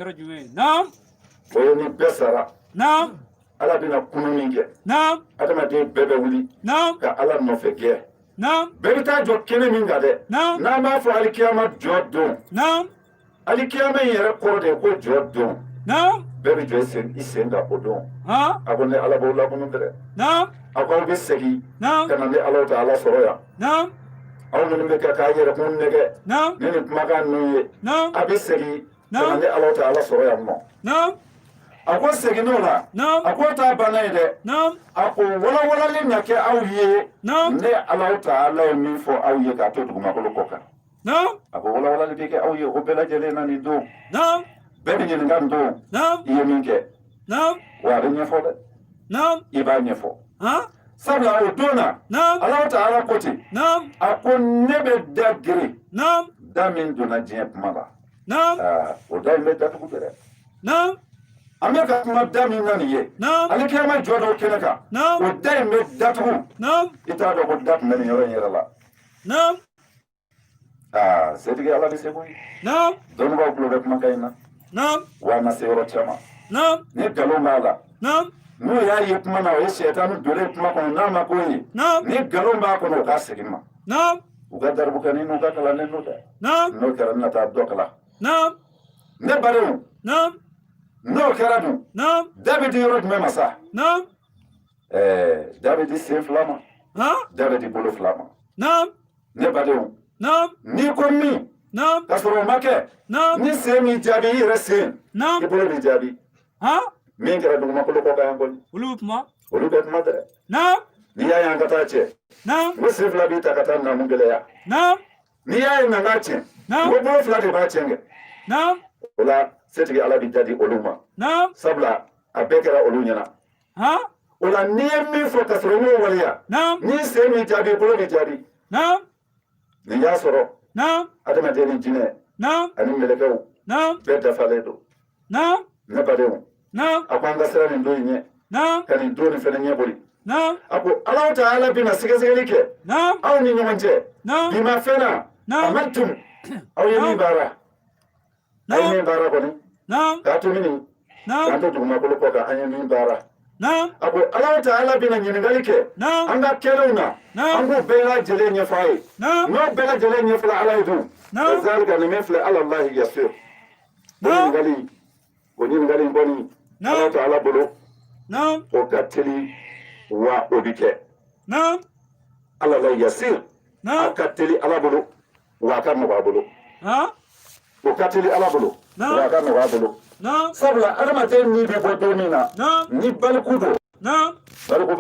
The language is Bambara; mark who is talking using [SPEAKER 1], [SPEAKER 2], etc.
[SPEAKER 1] Yɔrɔ jumɛn? Naam.
[SPEAKER 2] O ye ni bɛɛ sara.
[SPEAKER 1] Naam.
[SPEAKER 2] Ala bɛna kunun min kɛ.
[SPEAKER 1] Naam.
[SPEAKER 2] Adamaden bɛɛ bɛ wuli.
[SPEAKER 1] Naam.
[SPEAKER 2] Ka Ala nɔfɛ gɛn.
[SPEAKER 1] Naam.
[SPEAKER 2] Bɛɛ bɛ taa jɔ kɛnɛ min kan dɛ.
[SPEAKER 1] Naam.
[SPEAKER 2] N'an b'a fɔ alikiyama jɔ don.
[SPEAKER 1] Naam.
[SPEAKER 2] Alikiyama in yɛrɛ kɔrɔ de ye ko jɔ don.
[SPEAKER 1] Naam.
[SPEAKER 2] Bɛɛ bɛ jɔ i sen kan o don.
[SPEAKER 1] Ha.
[SPEAKER 2] A ko ne Ala b'aw lakunun dɛ.
[SPEAKER 1] Naam.
[SPEAKER 2] A ko aw bɛ segin.
[SPEAKER 1] Naam.
[SPEAKER 2] Ka na ne Ala ta Ala sɔrɔ yan.
[SPEAKER 1] Naam.
[SPEAKER 2] Aw minnu bɛ kɛ k'a yɛrɛkun nɛgɛ.
[SPEAKER 1] Naam.
[SPEAKER 2] Ne ni kumakan ninnu ye.
[SPEAKER 1] Naam.
[SPEAKER 2] A bɛ segin ka na
[SPEAKER 1] Naam.
[SPEAKER 2] ne Ala ta Ala sɔrɔ yan nɔ.
[SPEAKER 1] Naam.
[SPEAKER 2] A ko seginn'o la.
[SPEAKER 1] Naam.
[SPEAKER 2] A ko t'a banna ye dɛ.
[SPEAKER 1] Naam.
[SPEAKER 2] A ko walawalali na kɛ aw ye.
[SPEAKER 1] Naam.
[SPEAKER 2] Ne Ala ta Ala ye min fɔ aw ye k'a to dugumakolo kɔ kan.
[SPEAKER 1] Naam.
[SPEAKER 2] A ko walawalali bɛ kɛ aw ye o bɛɛ lajɛlen na nin don.
[SPEAKER 1] Naam.
[SPEAKER 2] Bɛɛ bɛ ɲininka nin don.
[SPEAKER 1] Naam.
[SPEAKER 2] I ye min kɛ.
[SPEAKER 1] Naam.
[SPEAKER 2] Wa a bɛ ɲɛfɔ dɛ.
[SPEAKER 1] Naam.
[SPEAKER 2] I b'a ɲɛfɔ.
[SPEAKER 1] Ha.
[SPEAKER 2] Sabula o don na.
[SPEAKER 1] Naam.
[SPEAKER 2] Ala ta Ala ko ten.
[SPEAKER 1] Naam.
[SPEAKER 2] A ko ne bɛ da geren.
[SPEAKER 1] Naam.
[SPEAKER 2] Da min donna diɲɛ kuma la.
[SPEAKER 1] Naam.
[SPEAKER 2] Aa, o da in bɛ datugu dɛ.
[SPEAKER 1] Naam.
[SPEAKER 2] An bɛ ka kuma da min na nin ye.
[SPEAKER 1] Naam.
[SPEAKER 2] Alikiyama jɔ dɔ kɛnɛ kan.
[SPEAKER 1] Naam.
[SPEAKER 2] O da in bɛ datugu.
[SPEAKER 1] Naam.
[SPEAKER 2] I t'a dɔn ko da tun bɛ nin yɔrɔ in yɛrɛ la.
[SPEAKER 1] Naam.
[SPEAKER 2] Aa, setigi Ala bɛ se koyi.
[SPEAKER 1] Naam.
[SPEAKER 2] Dɔnnibaaw tulo bɛ kumakan in na.
[SPEAKER 1] Naam.
[SPEAKER 2] Wa a ma se yɔrɔ caman.
[SPEAKER 1] Naam.
[SPEAKER 2] Ni nkalon b'a la.
[SPEAKER 1] Naam.
[SPEAKER 2] N'u y'a ye kuma na, o ye sɛtanu donnen kuma kɔnɔ n'a ma k'o ye.
[SPEAKER 1] Naam.
[SPEAKER 2] Ni nkalon b'a kɔnɔ, u k'a segin ma.
[SPEAKER 1] Naam.
[SPEAKER 2] U ka daribukɛnin n'u ka kalanden n'o tɛ.
[SPEAKER 1] Naam.
[SPEAKER 2] N'o kɛra, n na taa dɔ kalan.
[SPEAKER 1] Naam.
[SPEAKER 2] Ne badenw.
[SPEAKER 1] Naam.
[SPEAKER 2] N'o kɛra dun.
[SPEAKER 1] Naam.
[SPEAKER 2] Da bɛ di yɔrɔ jumɛn ma sa?
[SPEAKER 1] Naam.
[SPEAKER 2] Ɛɛ, da bɛ di sen fila ma.
[SPEAKER 1] Ha.
[SPEAKER 2] Da bɛ di bolo fila ma.
[SPEAKER 1] Naam.
[SPEAKER 2] Ne badenw.
[SPEAKER 1] Naam.
[SPEAKER 2] N'i ko min.
[SPEAKER 1] Naam.
[SPEAKER 2] K'a sɔrɔ o ma kɛ.
[SPEAKER 1] Naam.
[SPEAKER 2] Ni sen m'i jaabi, i yɛrɛ sen.
[SPEAKER 1] Naam.
[SPEAKER 2] I bolo b'i jaabi.
[SPEAKER 1] Ha.
[SPEAKER 2] Min kɛra dugumakolo kɔ kan yan kɔni.
[SPEAKER 1] Olu bɛ kuma.
[SPEAKER 2] Olu bɛ kuma dɛ.
[SPEAKER 1] Naam.
[SPEAKER 2] N'i y'a ye an ka taa cɛ.
[SPEAKER 1] Naam.
[SPEAKER 2] N ko sen fila b'i ta ka taa naamu gɛlɛya.
[SPEAKER 1] Naam.
[SPEAKER 2] N'i y'a ye na k'a tiɲɛ.
[SPEAKER 1] Naam.
[SPEAKER 2] N ko bolo fila de b'a tiɲɛ kɛ.
[SPEAKER 1] Naam.
[SPEAKER 2] O la, setigi Ala bɛ da di olu ma.
[SPEAKER 1] Naam.
[SPEAKER 2] Sabula a bɛɛ kɛra olu ɲɛna.
[SPEAKER 1] Ha.
[SPEAKER 2] O la, n'i ye min fɔ ka sɔrɔ i m'o waleya.
[SPEAKER 1] Naam.
[SPEAKER 2] N'i sen m'i jaabi, i bolo b'i jaabi.
[SPEAKER 1] Naam.
[SPEAKER 2] Nin y'a sɔrɔ.
[SPEAKER 1] Naam.
[SPEAKER 2] Adamaden ni jinɛ.
[SPEAKER 1] Naam.
[SPEAKER 2] Ani mɛlɛkɛw.
[SPEAKER 1] Naam.
[SPEAKER 2] Bɛɛ dafalen don.
[SPEAKER 1] Naam.
[SPEAKER 2] Ne badenw.
[SPEAKER 1] Naam.
[SPEAKER 2] A ko an ka siran nin don in ɲɛ.
[SPEAKER 1] Naam.
[SPEAKER 2] Ka nin don nin fɛnɛ ɲɛ boli.
[SPEAKER 1] Naam.
[SPEAKER 2] A ko Ala ta Ala bɛna sɛgɛsɛgɛli kɛ.
[SPEAKER 1] Naam.
[SPEAKER 2] Aw ni ɲɔgɔn cɛ.
[SPEAKER 1] Naam.
[SPEAKER 2] Bi ma fɛn na.
[SPEAKER 1] Naam.
[SPEAKER 2] Amaltum. Aw ye min baara. Aw ye min baara kɔni.
[SPEAKER 1] Naam.
[SPEAKER 2] K'a to min.
[SPEAKER 1] Naam.
[SPEAKER 2] K'an to dugumakolo kɔ kan, an ye min baara.
[SPEAKER 1] Naam.
[SPEAKER 2] A ko Ala ta Ala bɛna ɲininkali kɛ.
[SPEAKER 1] Naam.
[SPEAKER 2] An ka kɛlenw na.
[SPEAKER 1] Naam.
[SPEAKER 2] An k'u bɛɛ lajɛlen ɲɛfɔ a ye.
[SPEAKER 1] Naam.
[SPEAKER 2] N'o bɛɛ lajɛlen ɲɛfɔla Ala ye dun.
[SPEAKER 1] Naam.
[SPEAKER 2] Zalika, nin min filɛ, alallahi yasir. O
[SPEAKER 1] Naam.
[SPEAKER 2] ɲininkali, o ɲininkali in kɔni.
[SPEAKER 1] Naam.
[SPEAKER 2] Ala ta Ala bolo.
[SPEAKER 1] Naam.
[SPEAKER 2] O ka teli wa o bi kɛ.
[SPEAKER 1] Naam.
[SPEAKER 2] Alallahi yasir. A
[SPEAKER 1] Naam.
[SPEAKER 2] ka teli Ala bolo wa a ka nɔgɔ a bolo.
[SPEAKER 1] Ha.
[SPEAKER 2] O ka teli Ala bolo.
[SPEAKER 1] Naam.
[SPEAKER 2] Wa a ka nɔgɔ a bolo.
[SPEAKER 1] Naam.
[SPEAKER 2] Sabula adamaden ni bɛ bɔ don min na.
[SPEAKER 1] Naam.
[SPEAKER 2] Ni baliku don.
[SPEAKER 1] Naam.